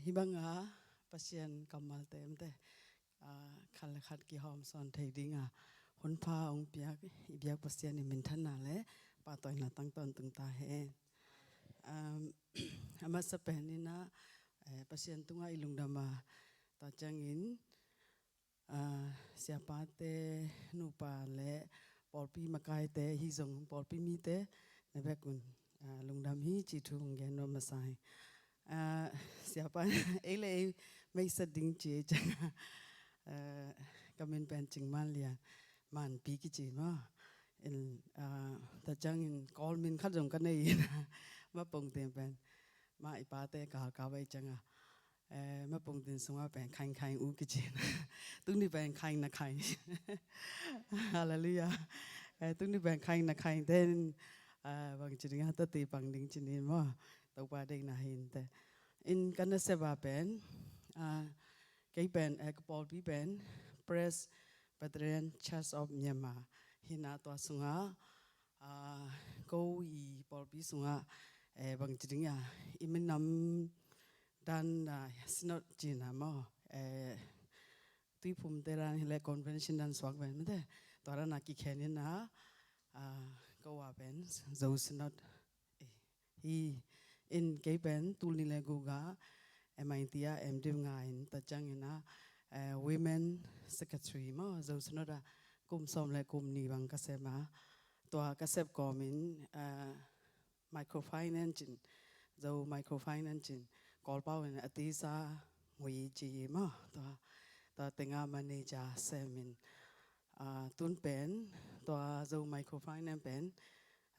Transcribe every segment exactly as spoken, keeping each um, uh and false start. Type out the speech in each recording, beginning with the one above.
Hih banga Pasian kammalte mite, ah, khat le khat kihawmsawn thei dinga hunpha hong piak i biak Pasian i minthanna le pahtawina tang tawntung ta hen. Um, a masa pen in ah, eh, Pasian tungah i lungdam a, tua ciangin, ah, siapate, nupa le pawlpi makaite, hih zong pawlpi mite na bek un, ah, lungdam hi ci thu hong gen nuam masa hi. Ah, siapa, ei le ei meisa ding ci ei ciang, ah, ka min pen Cing Man Lian, Manpi kici maw. In, ah, tua ciangin Kawl min khat zong ka nei in, Mapongtin pen, ma i pate galkap ei cianga, eh, Mapongtin sungah pen Khaing Khaing U kici. Tuni pen Khaing Na Khaing. Halleluiah. Eh, tuni pen Khaing Na Khaing ten, ah, bangci dinga tate pang ding ci ni maw. Topa deihna hi inteh. In ka nasep a pen, ah, kei pen, eh, ka pawlpi pen Presbyterian Church of Myanmar hi na, tua sungah, ah, ko i pawlpi sungah, eh, bangci dinga i minam dan, ah, synod cina maw, eh, tuiphumte dan hi le convention dan suak pen mite, tua dan a kikhen in ah, ah, ko a pen Zo Synod hi. In kei pen tul nih le guk a M I T a M.Div nga in, tua ciangin ah, eh, Women Secretary maw, Zo Synod ah kum sawm le kum nih bang ka sem a, tua ka sep kawmin, eh, microfinance in, Zo microfinance in, Kawlpau in a tisa ngui ci maw, tua, tua tenga manager sem in, ah, tun pen, tua Zo microfinance pen,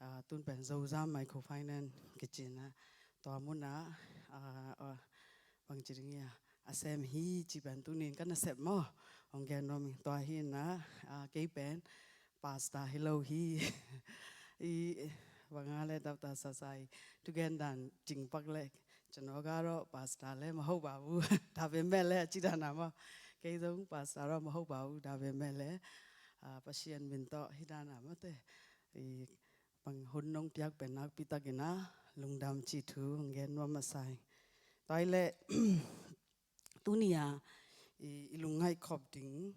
ah, tun pen Zozam Microfinance kici na, tua mun ah, ah, ah, bangci ding ia, a sem hi ci pen tunin ka nasep maw, hong gen nuam ing. Tua hi na, ah, kei pen pastor hi lo hi. I, banga le dapta sasai, thugen dan cingpak le, canoga ro pastor le maho babu, dabe me le, ci dan a maw. Kei zong pastor ro maho babu, dabe me le, ah, Pasian min tawh hi dan a mate. I, bang hun nong piak pen nakpi takin ah lungdam ci thu hong gen nuam masa hi. Tua hi le, tuni a i, i lungngaih khop ding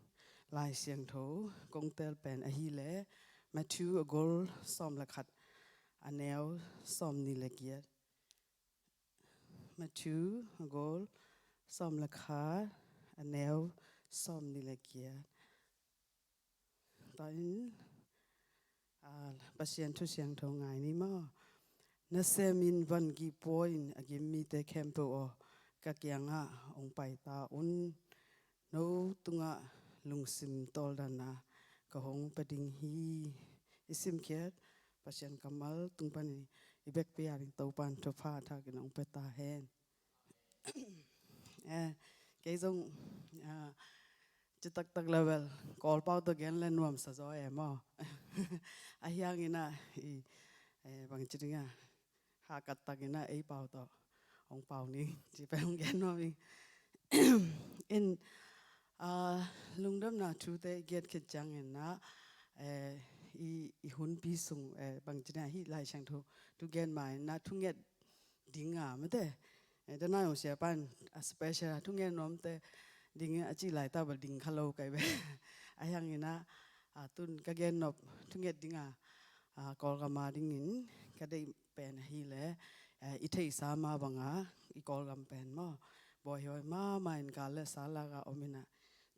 Lai Siangtho kong tel pen ahi le Matthew a gol sawm le khat, a neu sawm nih le giat. Matthew a gol sawm le khat, a neu sawm nih le giat. Tua in, ah, Pasian thu siangtho ngai ni maw. Nasem in vangik pua in a gim mite khempeuh aw, ka kiangah hong pai ta un. No tungah lungsim tawldana ka hong pia ding hi. I simkhiat Pasian kammal tung panin i biakpi a ding Topan thupha thakin hong pia ta hen. Eh, kei zong, ah, ci taktak le bel Kawlpau tawh gen le nuamsa zaw e maw. Ahi hangin ah i, eh, bangci ding a, hakat takin ah ei pau tawh hong pau ni ci pen hong gen nuam ing. In, ah, lungdamna thute i giat khit ciangin ah, eh, i, i hunpi sung, eh, bangci ding a, hih Lai Siangtho thu gen ma in ah thunget ding a mate. Eh, tena yong siapa in a special a thungen nuamte ding a ci laitak bel ding kha lo kai ve. Ahi hangin ah, ah, tun ka gen nop thunget ding a, ah, Kawlgam a dingin ka deih pen ahi le, eh, i theihsa ma banga i Kawlgam pen maw, bawi hawi mama in gal le sa lak a om in ah,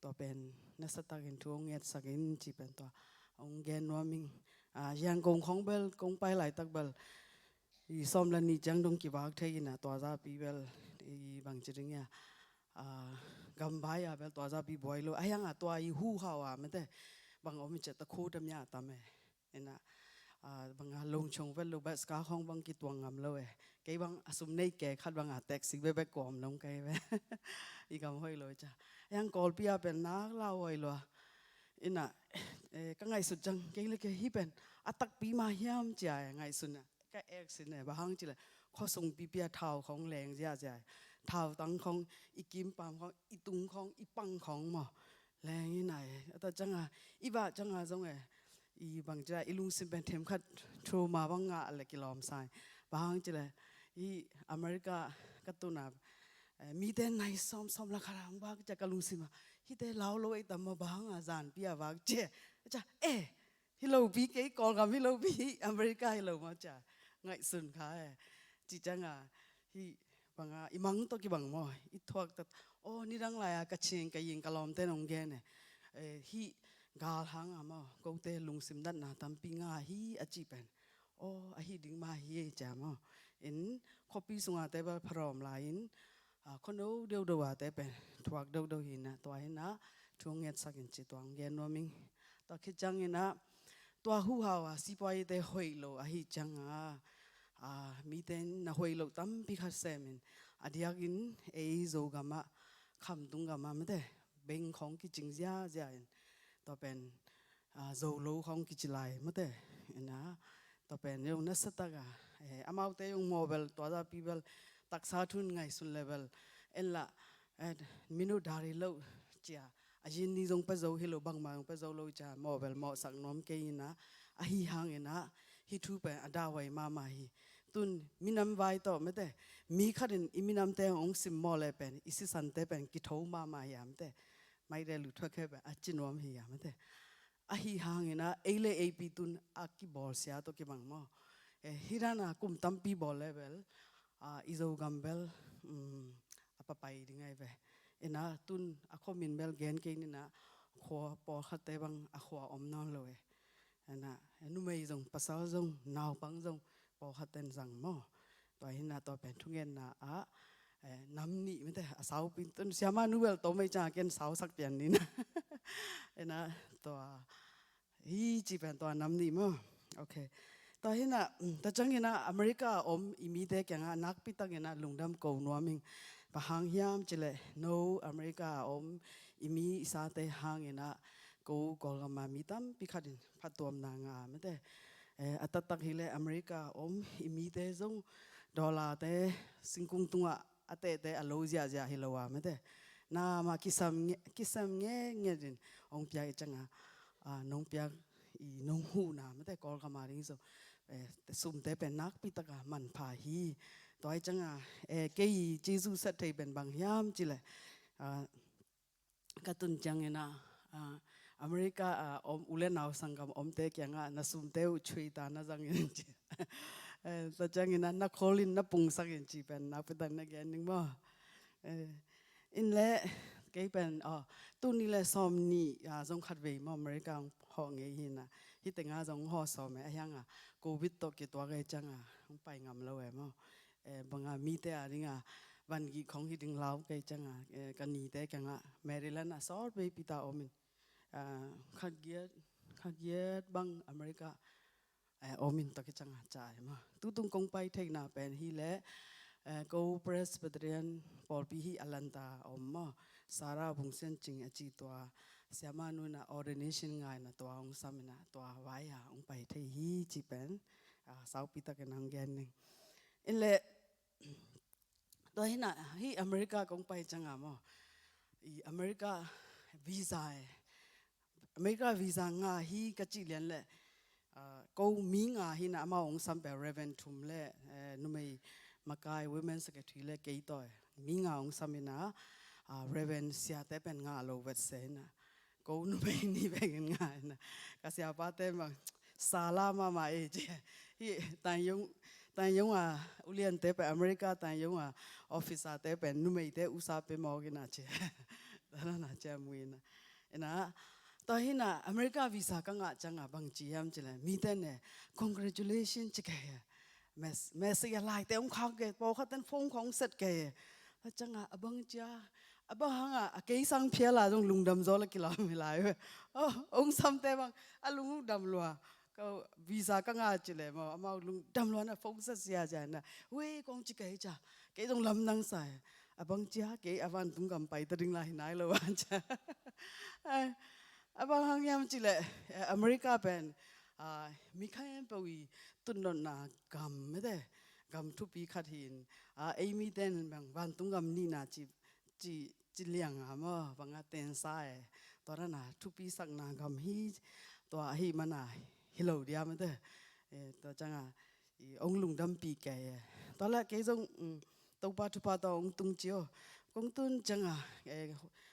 tua pen nasa takin thu hong ngetsak in ci pen tua hong gen nuam ing. Ah, Yangon khong bel kong pai laitak bel i sawm le nih ciang dong kivak thei in ah, tua zapi bel i bangci ding ia, ah, gambai a bel tua zapi buai lo. Ahi hang a tua i huhau a mate bang om i ciat a khu tam ia tam e. In ah, ah, bang a lungchung vet lo, bas ka khong bang kituang ngam lo e. Kei bang a sum nei ke khat bang a taxi bebek ko om nong kai ve. I gam hoih lo cia. Ahi hang Kawlpi a pen nak lau hoih lo a. In ah, eh, ka ngaihsut ciang kei le kei hih pen a takpi ma hiam cia e ngaihsun a. Ka ek sin e, bang hang ci le khuasung pipi a thau khong leng ziazia e. Thau tang khong, i kimpam khong, i tung khong, i pang khong maw. Leng in ah e. A tua ciang a, i bah ciang a zong e, i bangci a, i lungsim pen themkhat trauma bang ngah le kilawm sa e. Bang hang ci le i America ka tun a, eh, mite nai sawm, sawm la khat ah hong vak cia ka lungsim ah, hihte lau lo ei tam maw, bang hang a zanpi a vak cia, cia, eh, hi lopi, kei Kawlgam hi lopi, America hi lo maw cia ngaihsun kha e. Ci ciang a, hih bang a, i mang tawh kibang maw, i thuak ta, aw, nidang lai a ka cing ka ying ka lawmte nong gen e, eh, hih gal hang a maw, kote lungsim natna tampi ngah hi a cih pen, aw, ahi ding mah hi e cia maw. In khuapi sung a te bel pharawm lai in, ah, khuano deuhdeuh a te pen thuak deuhdeuh hi in ah, tua hi in ah thu ngetsak in ci, tua hong gen nuam ing. Tua khit ciang in ah, tua huhau a sipuaite hoih lo ahih ciang a, ah, mite in na hoih loh tampi khat sem in, a diak in ei Zogam ah, khamtung gam ah mate, beng khawng kicing ziazia in, tua pen, ah, Zolo khawng kici lai mate. In ah, tua pen zong nasa tak a, eh, amaute zong maw bel, tua zapi bel, taksa thu in ngaihsun le bel, en lah, eh, minute dari lo cia, a zin ni zong pia zo hi lo, bangmah zong pia zo lo cia, maw bel mawhsak nuam kei in ah, ahi hang in ah, hih thu pen a dahhuai mahmah hi. Tun minam vai tawh mate, mi khat in i minamte hong sim maw le pen, i sisante pen kitho mahmah hi a mate. Mai de lu thuak he pen a ci nuam hi a mate. Ahi hang in ah, ei le eipi tun a kibawlsia tawh kibang maw. Eh, hih dan a kum tampi bawl le bel, ah, i Zogam bel, um, a papai ding ahi ve. In ah tun a khua min bel gen kei ning ah, khua pawlkhatte bang a khua om nawn lo e. In ah, numei zong, pasal zong, naupang zong, pawlkhat ten zang maw. Tua hi in ah, tua pen thungetna ah, eh, nam nih mate, a saupi, tun siamah nu bel tom ei ciang a ken sausak pian ni in ah. In ah, tua, hi ci pen tua nam nih maw. Ok. Tua hi in ah, mm, tua ciang in ah America a om i mite kiang ah nakpi tak in ah lungdam ko nuam ing. Bang hang hiam cih leh, no America a om i mi i sate hang in ah, ko Kawlgam a mi tampi khat in phattuamna ngah mate. Eh, a taktak hi leh America a om i mite zong dollar te singkung tungah a tehte a lo ziahziah hi lo a mate. Na mah kisam nge-, kisam ngetnget in hong piak i ciang a, ah, nong piak i nong huhna mate, Kawlgam a ding zong, eh, sumte pen nakpi tak a manpha hi. Tua i ciang a, eh, kei Jesu sat thei pen bang hiam cih leh, ah, ka tun ciang in ah, ah, America a om u le nau sanggam omte kiang ah na sumte uh chui ta na zang in ci. Eh, tua ciang in ah na khawl in na pungsak in ci pen nakpi tak na gen ning maw. Eh, in leh kei pen, ah, tuni le sawm nih, ah, zong khat vei maw America hong hawh ngei hi in ah. Hih teng ah zong hawh sawm e, a hiang a Covid tawh kituak ei ciang a hong pai ngam lo e maw. Eh, bang a mite a ding a van gih khawng hi ding lau kei ciang a, eh, ka nite kiang ah Maryland a sawt veipi ta om in, ah, khat giat, khat giat bang America, eh, om in tua kei ciang a ca e maw. Tutung kong pai theihna pen hi leh, eh, ko Presbyterian pawlpi hi Atlanta a om maw, Sarah Bung Sian Cing a ci tua siamah nu in ah ordination ngai in ah tua hong sam in ah tua vai a hong pai thei hi ci pen, ah, saupi tak in hong gen ning. In leh, tua hi in ah, hih America kong pai ciang a maw, i America visa e, America visa ngah hi ka cih lian leh, ah, ko mi nga hi in ah, amau hong sam pen Reverend thum le, eh, numei makai, women secretary le kei tawh e, mi nga hong sam in ah, ah, Reverend siate pen ngah lo vet se in ah, ko numei nih bek in ngah in ah. Ka siapate bang sala mahmah e ci. Hih Taiyong, Taiyong a uliante pen, America Taiyong a officer te pen numeite usa pe mawk in ah ci. Tua na na ci a mu in ah. In ah, tua hi in ah America visa ka ngah ciang a bang ci hiam cih leh, mite in e, congratulation ci kei e. Mes-, message a laite hong khak kei, pawlkhat ten phone khawng set kei e. Tua ciang a, a bang cia, a bang hang a, a kei sang phial a zong lungdam zaw leh kilam hi lai ve. Oh, hong samte bang a lung dam lua. Ko visa ka ngah cih leh maw, amau lungdam lua in ah phone set ziazia in ah, wei kong ci kei cia, kei zong lamdang sa e. A bang cia, kei a vantung gam pai ta ding lai hi nai lo a cia. Ai, a bang hang hiam cih leh, eh, America pen, ah, mi khempeuh i tutnopna gam mate, gam thupi khat hi in, ah, ei mite in bang vantung gam nihna ci, ci, ci liang a maw, bang a tensa e. Tua dan a thupisakna gam hi, tua ahih man a hi lo dia mate. Eh, tua ciang a, i hong lungdampih kei e. Tua leh kei zong, um, Topa thupha tawh hong tung ci aw. Kong tun cianga, eh,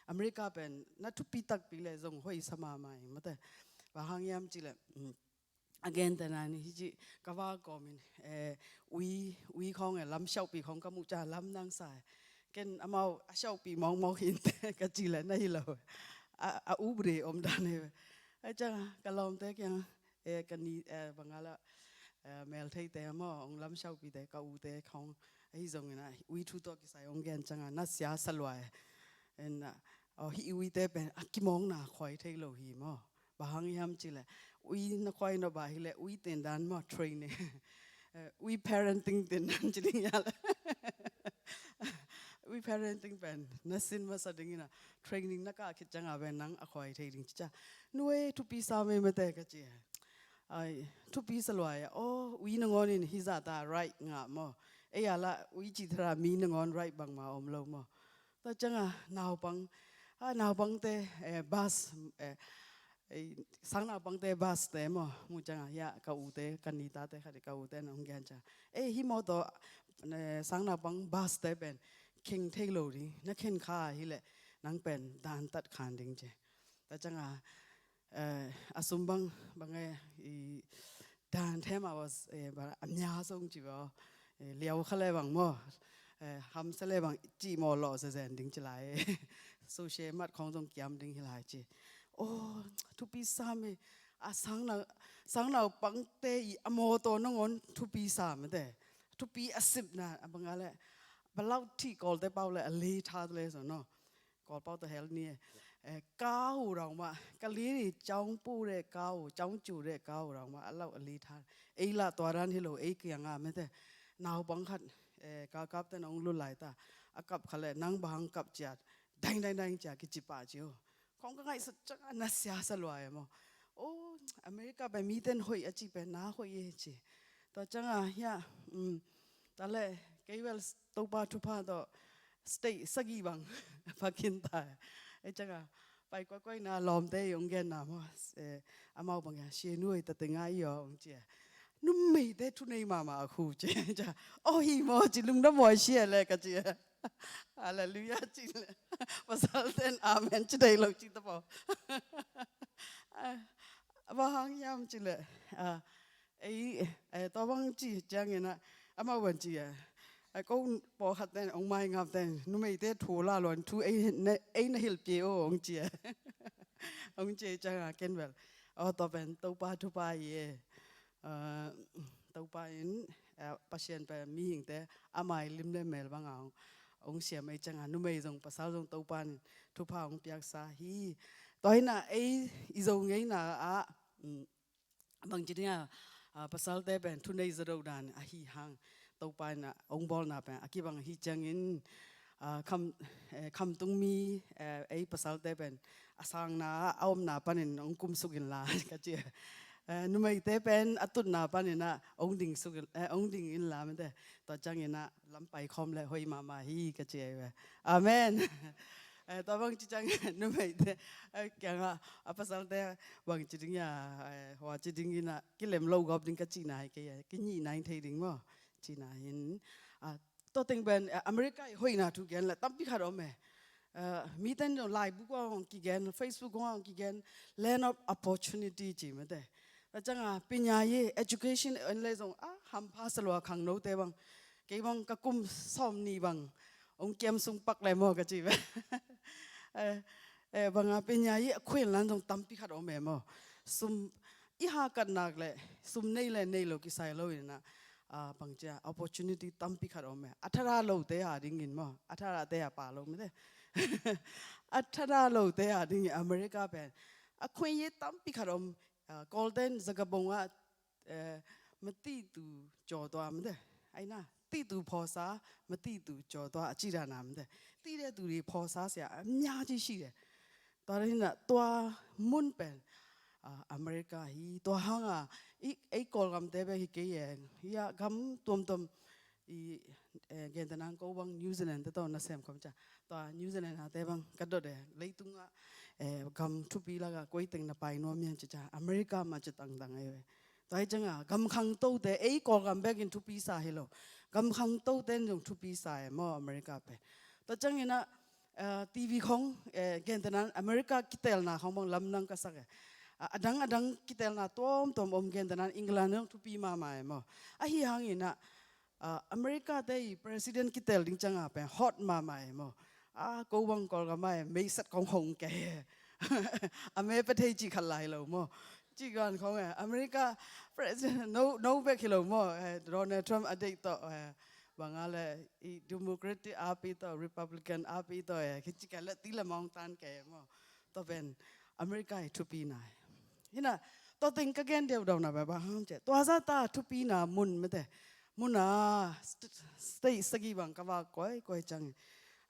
America pen na thupi takpi le zong hoih sa mahmah hi mate. Bang hang hiam cih leh, mm, a gentehna in hih ci ka va kawmin, eh, ui, ui khawng e, lam siauhpih khawng ka muh ciang lam nang sa e. Ken amau a siauhpih mawkmawk hi inteh ka cih leh na hi lo. A, a ubre om dan hi ve. Ahih cianga ka lawmte kiang, eh, ka ni, eh, bang a la, eh, meltheite maw, hong lam siauhpihte, ka ute khawng. Ahi zongin a, ui thu tawh kisai hong gen cianga na sia sa lua e. En, ah, aw, hih uite pen a kimawkna khuai thei lo hi maw. Bang hang hiam cih leh, ui na khuai nop a hi leh, ui tendan maw, training. Eh, ui parenting tendan ci ding hia leh. Ui parenting pen na sin masa dingin a, training na kah khit cianga pen nang a khuai thei ding ci ciang. Nu e, thupi sa mei mate ka ci e. Ai, thupi sa lua e. Aw, ui nangawn in hih zah ta right ngah maw. Ei a la, ui cih thara mi nangawn right bangmah om lo maw. Tua cianga naupang, a, naupangte, eh, bus, eh, eh, sang naupangte bus te maw, muh cianga, hia, ka ute, ka nitate khat, ka ute na hong gen cianga. Eh, hih mawtaw, eh, sang naupang bus te pen, kheng thei lo ding, na khen kha hi leh, nang pen dan tat khan ding ci. Tua cianga, eh, a sum bang, bang e, i, dan them a was, eh, bang, a mya song ci ba, eh, liau kha le bang maw, eh, hamsa le bang, ci maw lo se zen ding ci lai, eh. So she mat khawng zong kiam ding hi lai ci. Oh, thupi sa mei, a sang nau, sang naupangte i a mawtaw nangawn thupi sa mate. Thupi a sipna, a bang a leh, balau thih kawlte pau leh, a le tha le so no. Kawlpau tawh hel ni e. Eh, kau rau mah, ka li ni, caung pu re kau, caung cu re kau rau mah, a lau a li tha. Ei lah tua dan hi lo, ei kianga mete. Naupang khat, eh, kalkap ten ong lu lai ta. A kap kha le, nang bang kap ciat, daing, daing, daing ciat, kici pah ci o. Kong ka ngaihsut ciang a na sia sa lua e maw. Oh, America pen miten hoih a ci pen na hoih e ci. Tua ciang a hia, um, ta le, kei bel Topa thupha tawh state sagih bang pha khin ta. Ei ciang a, pai kuaikuai na lawmte i ong gen na maw, eh, amau bang ia, sia nuai ta te ngai i aw ong ci a. Numeite thunei mahmah a khu ci a. Aw hi maw ci lungdam maw sia le ka ci a. Hallelujah ci le. Pasal ten amen ci dei lo ci ta paw. Ah, bang hang hiam ci le. Ah, ei, eh, tua bang ci ciangin a, amau bang ci a. A ko pawlkhat ten, ong mai ngap ten, numeite thu la luan thu ei na, ei na hilh pia o, ong ci a. Ong ci a ciang a ken bel. Aw tua pen, Topa thupha hi e. Ah, Topa in, ah, Pasian pen mihingte, a mai lim le mel bang a ong, ong siam ei ciang a, numei zong, pasal zong Topa in thupha ong piaksa hi. Tua hi na ei, i Zo ngeina ah, mm, bangci ding a, ah, pasalte pen thunei zaw dan ahi hang. Topa in a ong bawlna pen a kibang ahi ciangin, ah, kham, eh, khamtung mi, eh, ei pasalte pen a sangna a omna panin ong kumsuk inla ka ci. Eh, numeite pen a tutna panin a ong dingsuk in, eh, ong ding inla mete. Tua ciangin a lam pai khawm le hoih mahmah hi ka ci ahi ve. Amen. Eh, tua bangci ciang numeite, eh, kiang a, a pasalte bangci ding ia, eh, huaci dingin a kilem lo gawp ding ka cihna hi kei a, kinihna in thei ding maw. Cihna hin, ah, tua teng pen, eh, America i hoihna thu gen le tampi khat om e. Eh, miten laibu kong kigen, Facebook kong kigen, land of opportunity ci mete. Tua ciang a, pinya hi, education en le zong, ah, hampha sa lua khangnote bang. Kei bang ka kum sawm ni bang, ong kiam sung pak le maw ka ci ve. Eh, eh, bang a pinya hi a khuin lan zong tampi khat om e maw. Sum, i ha kat nak le, sum nei le nei lo kisai lo in a, ah, bang cia, opportunity tampi khat om e. A thara lote a dingin maw, a tharate a pa lo mete. A thara lote a dingin America pen. A khuin hi tampi khat om, ah, golden zakabong a, eh, mati tu caw tua mete. Ai na, ti tu phawsa, mati tu caw tua a ci dan a mete. Ti le tu di phawsa sia, a mya ci si de. Tua le na, tua mun pen, ah, America hi, tua hang a, i, ei Kawlgam te be hi kei e, hi a gam tuamtuam, i, eh, gentehna ko bang New Zealand te tawh na sem khawm cia. Tua New Zealand a te bang ka dot e, leitung a, eh, gam thupi lak a koi teng na pai nuam hiam ci cia. America mah ci tangtang e ve. Tua hi ciangah gam khangtote, ei Kawlgam bekin thupi sa hi lo, gam khangtote in zong thupi sa e maw America pen. Tua ciangin ah, eh, T V khong, eh, gentehna in America kitelna khong bang lamdang ka sak e. Ah, adang adang kitelna tuamtuam om, gentehna in England zong thupi mahmah e maw. Ahi hangin ah, ah, America te i president kitel ding ciangah pen hot mahmah e maw. Ah, ko bang Kawlgam ah e, meisat khong hong kei e. A me pia thei cih khat lai lo maw. Cih gan khong e, America president no, no bek hi lo maw. Eh, Donald Trump a deih tawh, eh, bang a le, i Democratic a pi tawh, Republican a pi tawh, eh, kici ka le ti le mawng tan kei maw. Tua pen America i thupi na e. Hi na, tua teng ka gen deuhdeuhna bang hang ci a, tua zata thupina mun mete, mun a st-, state sagih bang ka vak kawikawi ciang,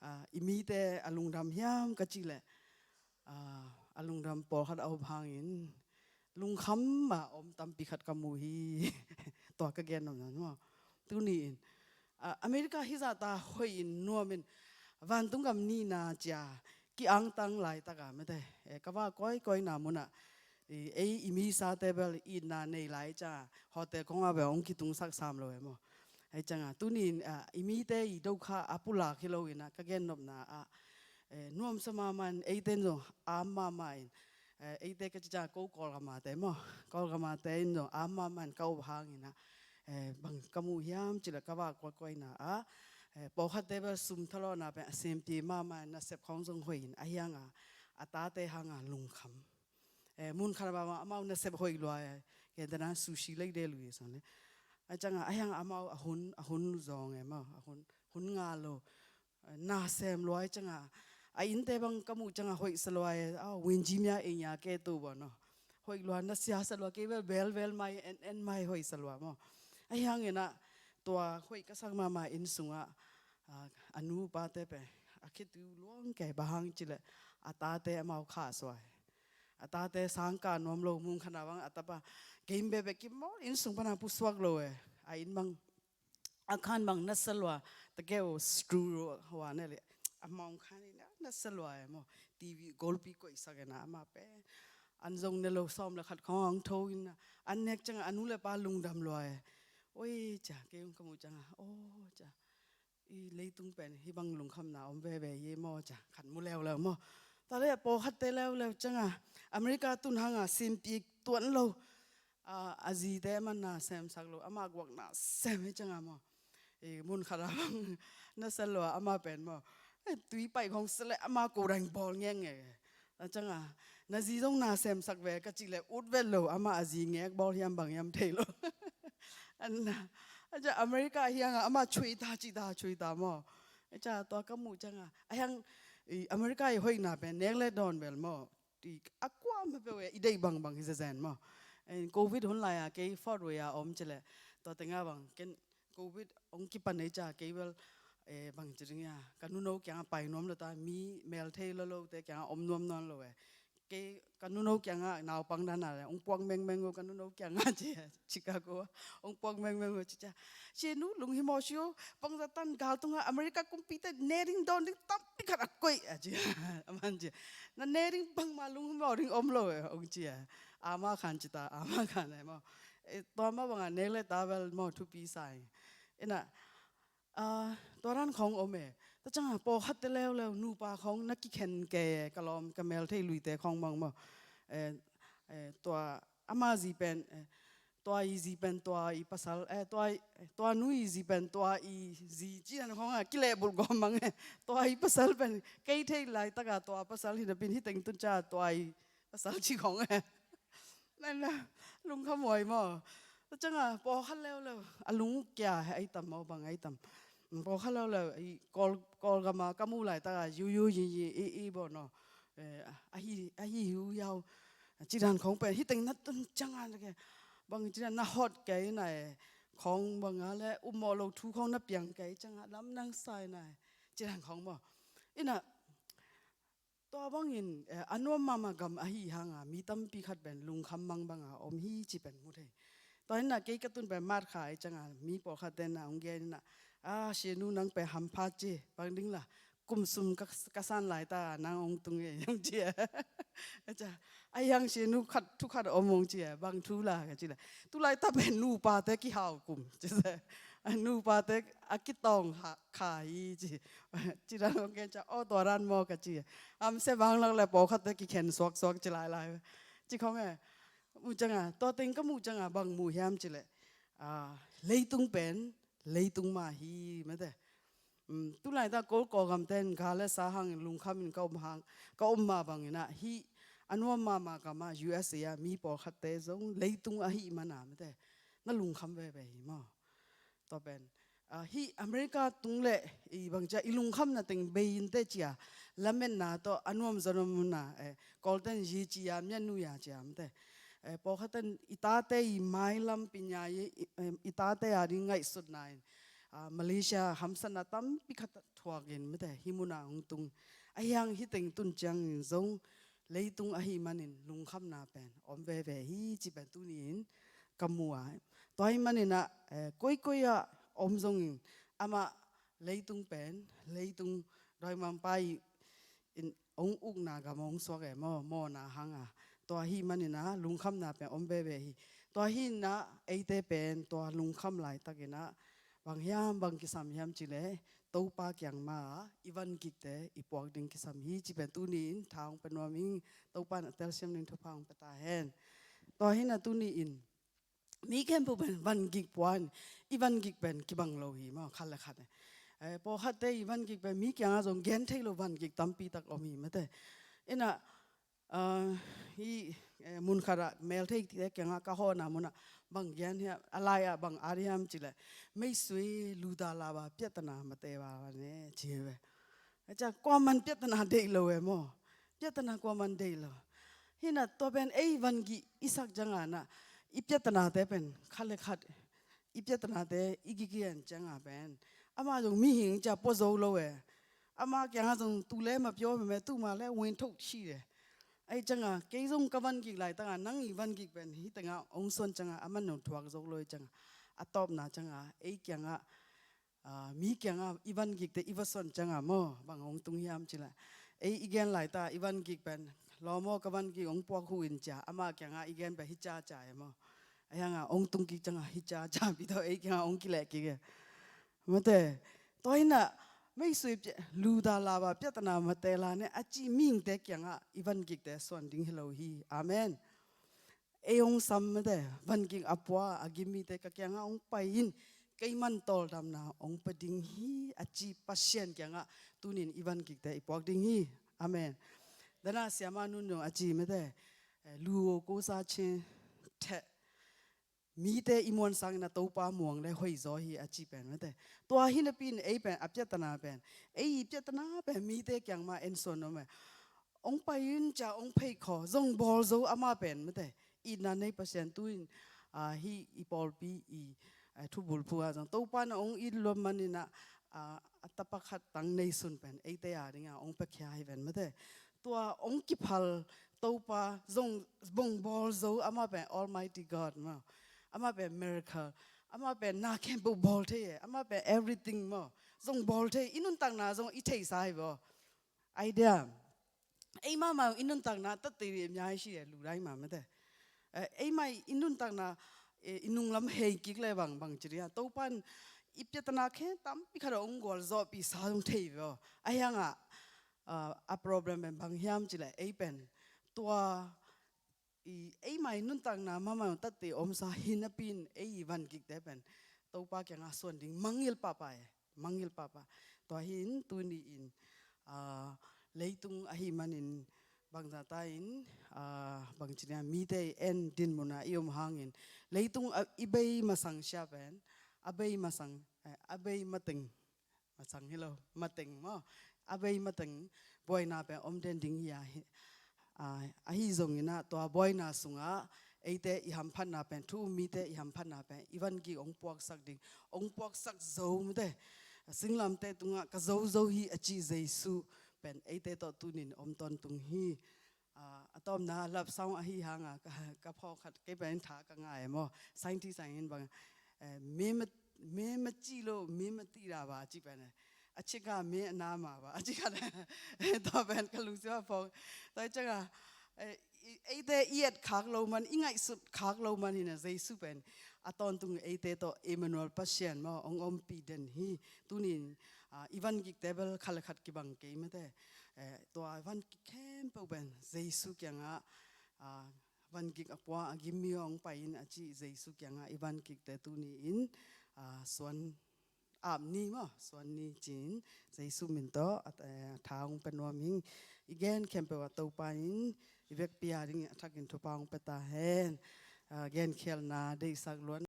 ah, i mite a lungdam hiam ka cih leh, ah, a lungdam pawlkhat a om hangin lungkham a om tampi khat ka mu hi. Tua ka gen nopna maw. Tuni in, ah, America hi zata hoih in, nuam in, vantung gam nihna ci a ki-angtang laitak a mete, eh, ka vak kawikawina mun ah, i, ei i misate bel itna nei lai ciang a hotel khong ah bel hong kitungsak sam lo e maw. Ahi ciangah tuni in, ah, i mite i dokha a pulak hi lo in ah, ka gen nopna ah, eh, nuamsa mahmah in, eite in zong am mahmah in, eh, eite ka cih ciang ko Kawlgam a te maw, Kawlgam a te in zong am mahmah in ka up hangin ah, eh, bang ka mu hiam cih leh ka vak kawikawina ah, eh, pawlkhatte bel sum thalawhna pen a sempih mahmah in, nasep khong zong hoih in, ahi hangah a tate hangah lungkham. Eh, mun khat ah bang amau nasep hoih lua e, gentehna in sushi lei de lui e sang le. Ahi ciangah, ahi hangah amau a hun, a hun zawng e maw, a hun, hun nga lo. Eh, na sem lua e ciangah, a innte bang ka muh ciangah hoih sa lua e, ah, winjimia enya ke tu baw no. Hoih lua, na sia sa lua, kei bel belbel mai, en, en mai hoih sa lua maw. Ahi hangin ah, tua hoih ka sak mahmah inn sungah, ah, a nu pate pen a khitui luang kei, bang hang cih leh a tate amau khahsuah e. A tate sangkah nuam lo, mun khat ah bang a tapa game bebe kimawl, inn sung pan a pusuak lo e. A inn bang, a khan bang nasa lua, ta keu screw hua ne le, a mawng khan in a nasa lua e maw. T V golpi koihsak e na, amah pen an zong ne lo, sawm le khat khong ang tho in a, an nek ciangah a nu le pa lungdam lua e. Oi ca, kei ung ka muh ciangah, oh ca, i leitung pen hih bang lungkhamna om veve hi maw ca, khat mu leuleu maw. Tua le pawlkhatte leuleu ciangah America tun hangah simpih tuan lo, a, a zite man na semsak lo, amah guak na sem hi ciangah maw. I mun khat ah bang nasa lua, amah pen maw, eh, tui paih khong sa le amah ko dang bawl ngekngek e. A ciangah, na zi zong na semsak ve ka cih leh ut vet lo, amah a zi ngek bawl hiam bang hiam thei lo. An na, a ciah America hiangah amah chui ta, cih ta, chui ta maw. A ciah tua ka muh ciangah, a hiang, i, America i hoihna pen nek le dawn bel maw. I, a kua mah peuh e, i deih bangbang hi zezen maw. En, covid hun lai-a kei Fort Wayne a om ci leh, tua tengah bang ken covid hong kipan ei ca, kei bel, eh, bang ci ding ia, ka nuno kiangah pai nuam lo ta, mi mel thei lo lote kiangah om nuam nawn lo e. Kei ka nuno kiangah naupang dan a le hong puak mengmeng uh, ka nuno kiangah ci, Chicago ah hong puak mengmeng uh, ci ca, "Sianu, lunghimawh sio, bangzah tan gal tungah America kumpite ne ding dawn ding tampi khat a koih," a ci. Aman ci, "Na ne ding bangmah lunghimawh ding om lo e," hong ci a. Ama khan ci ta, ama khan e maw. Eh, tua mah bangah nek le ta bel maw thupi sa ing. Ina, ah, tua dan khong om e. Tua ciangah pawlkhatte leuleu nupa khong na kikhen kei e, ka lawm ka mel thei luite khong bang maw. Eh, eh, tua ama zi pen, eh, tua i zi pen tua i pasal, eh, tua i, tua nu i zi pen tua i zi ci dan khong a kilehbulh gawm bang e. Tua i pasal pen kei theih laitakah tua pasal hi napi-in hih teng tun ciah tua i pasal ci khong e. Nana, lungkham huai maw. Tua ciangah pawlkhat leuleu a lungkia hi ai tam maw, bang ai tam. Pawlkhat leuleu i Kawl, Kawlgam ah ka muh laitakah yu yu yi yi i i baw no. Eh, ahi, ahi yu yau. Ci dan khong pen hih teng na tun ciangah na ke, bang ci dan na hot kei na e. Khong bang a le upmawh lo thu khong na piang kei ciangah lamdang sa i na e. Ci dan khong maw. Ina, tua bangin, eh, a nuam mahmah gam ahi hangah mi tampi khat pen lungkham mang bangah om hi ci pen mu thei. Tua hi na kei ka tun pen mat kha ai ciangah mi pawlkhatte na hong gen ina, "Ah, sianu nang pen hamphat ci, bang ding la, kum sum ka, ka san laita nang hong tung e, hong ci e. A ca, a hiang si nu khat, thu khat om hong ci e, bang thu la ka ci le. Tu laita pen nupate kihau kum, ci se. A nupate a kitawng ha, kha hi ci. Ci dan hong gen ca, aw tua dan maw ka ci e. Am se bang lak le pawlkhatte kikhen suaksuak ci lailai. Ci khong e. Mu ciang a, tua teng ka mu ciang a bang mu hiam ci le. A, leitung pen, leitung mah hi, mate. Um, tu laita Kawl Kawlgam ten gal le sa hangin lungkham in ka om hang, ka om mah bangin ah, hih a nuam mahmah gam ah U S A ah mi pawlkhatte zong leitung ahih man a, mate, na lungkham veve hi maw. Tua pen, ah, hih America tung le i bang cia i lungkhamna teng bei in te cia, lametna tawh a nuam zaw nuam na, eh, Kawl ten zi ci a, mian nu ya cia, mate. Eh, pawlkhat ten i tate i mailam pinya i, i, eh, i tate a ding ngaihsutna in, ah, Malaysia hamsatna tampi khat thuak in, mate, hih mun a hong tung. A hiang hih teng tun ciangin zong leitung ahih manin lungkhamna pen om veve hi ci pen tuni in ka mu a. Tua ahih manin ah, eh, koikoi ah om zongin amah leitung pen, leitung dawimangpa i in hong ukna gam hong suak e maw, mawhna hang a. Tua ahih manin ah lungkhamna pen om veve hi. Tua ahih in ah eite pen tua lungkham laitakin ah bang hiam, bang kisam hiam ci le, Topa kiang mah i van gikte i puak ding kisam hi ci pen tuni in tha hong pia nuam ing. Topa in a telsiam ding thupha hong pia ta hen. Tua hi in ah tuni in mi khempeuh pen van gik pua in, i van gik pen kibang lo hi maw, khat le khat. Eh, pawlkhatte i van gik pen mi kiangah zong gen thei lo van gik tampi tak om hi, mate. In ah, ah, hih, eh, mun khat ah meltheite kiangah ka hawhna mun ah bang gen hiam, a lai ah bang at hiam ci le, ไม่ช่วยรู้ตัวเลยว่าเจตนาไม่ดี ne ci hi ve. A ca, kuaman เจตนา deih lo e maw. เจตนา kuaman deih lo. Hi in ah tua pen ei van gik i sak ciang a na, i เจตนา te pen khat le khat i เจตนา te i kigen ciang a pen amah zong mihing cia pua zo lo e. Amah kiangah zong tu le ma pio me me tu ma le win thok ci e. Ahi ciang a kei zong ka van gik laitak a nang i van gik pen hih teng ah hong suan ciang a amah nong thuak zo lo hi ciang a, a tawpna ciang a ei kiangah, ah, mi kiangah i van gikte i va suan ciang a maw, bang hong tung hiam ci le, ei i gen laita i van gik pen, lawm aw ka van gik hong puak hu in cia, amah kiangah i gen pen hi ca ca e maw. A hiang a hong tung kik ciang a hi ca ca pi tawh ei kiangah hong kileh kik e. Mate, tua hi in ah, ไม่ช่วยรู้ตัวเลยว่าเจตนาไม่ดี ne a ci mihingte kiangah i van gikte suan ding hi lo hi. Amen. Ei hong sam, mate, van gik a pua a gim mite ka kiangah hong pai in, kei man tawldamna hong pia ding hi a ci Pasian kiangah tunin i van gikte i puak ding hi. Amen. Dana siama nun zong a ci, mate, eh, lu ko sa chin te mite i muan sangin a Topa muang le hoih zaw hi a ci pen, mate. Tua hi napi in ei pen a เจตนา pen, ei i เจตนา pen mite kiang mah en suan nuam e. Hong pai in cia hong phei khaw, zong bawl zo amah pen, mate. Itna nei Pasian tu in, ah, hih i pawlpi i, ah, thubulphu ah zong Topa na hong it luat manin ah, ah, a tapa khat tang nei sun pen eite a ding a hong piakhia hi ven, mate. Tua hong kiphal Topa zong bong bawl zo amah pen Almighty God maw. Amah pen miracle. Amah pen na khempeuh bawl thei e. Amah pen everything maw. Zong bawl thei. I nuntakna zong i theisa hi vaw. Idea. Ei mahmah i nuntakna tat tei mya hi si e, lu dai mah, mate. Eh, ei mah i nuntakna, eh, i nunglam hei kik le bang, bang ci ding a. Topa in i เจตนา khe tampi khat a hong gualzawhpih sa zong thei vaw. A hiang a, ah, a problem pen bang hiam ci le ei pen tua i, ei mah i nuntakna mahmah tat tei omsa hi napi in ei i van gikte pen Topa kiangah suan ding mangngilh pahpah e, mangngilh pahpah. Tua hi in tuni in, ah, leitung ahih manin bangzah ta in, ah, bang ci ding a, mite i en dinmun a i om hangin leitung a, i bei masang sia pen, a bei masang, eh, a bei mateng, masang hi lo, mateng maw. A bei mateng buaina pen om den ding hi a hi. Ah, ahi zongin ah tua buaina sungah eite i hamphatna pen, thu um mite i hamphatna pen i van gik hong puaksak ding, hong puaksak zo, mate. Singlamteh tungah ka zo zo hi a ci Jesu pen eite tawh tunin om tawntung hi. Ah, a tawpna love song ahi hang a ka, ka phawk khat kei pen tha ka ngah e maw. Scientist in bang, eh, မင်းမ, မင်းမကြည့်လို့ မင်းမသိတာပါ ci pen e. a cik a meh na ma ba a cik a tua pen ka lungsim a phawk. Tua ciang a, eh, i- eite i et khak lo man, i ngaihsut khak lo man hi na, Jesu pen a tawntung eite tawh Emmanuel, Pasian maw, hong ompih den hi. Tunin, ah, i van gikte bel khat le khat kibang kei mate. Eh, tua i van gik khempeuh pen Jesu kiangah, ah, van gik a pua a gim mi hong pai in a ci Jesu kiangah i van gikte tuni in, ah, suan ap ni maw, suan ni ci-in Jesu min tawh a, eh, tha hong pia nuam ing. I gen khempeuh a Topa in i vekpi a ding a thakin thupha hong pia ta hen. Ah, genkhialhna deihsak luat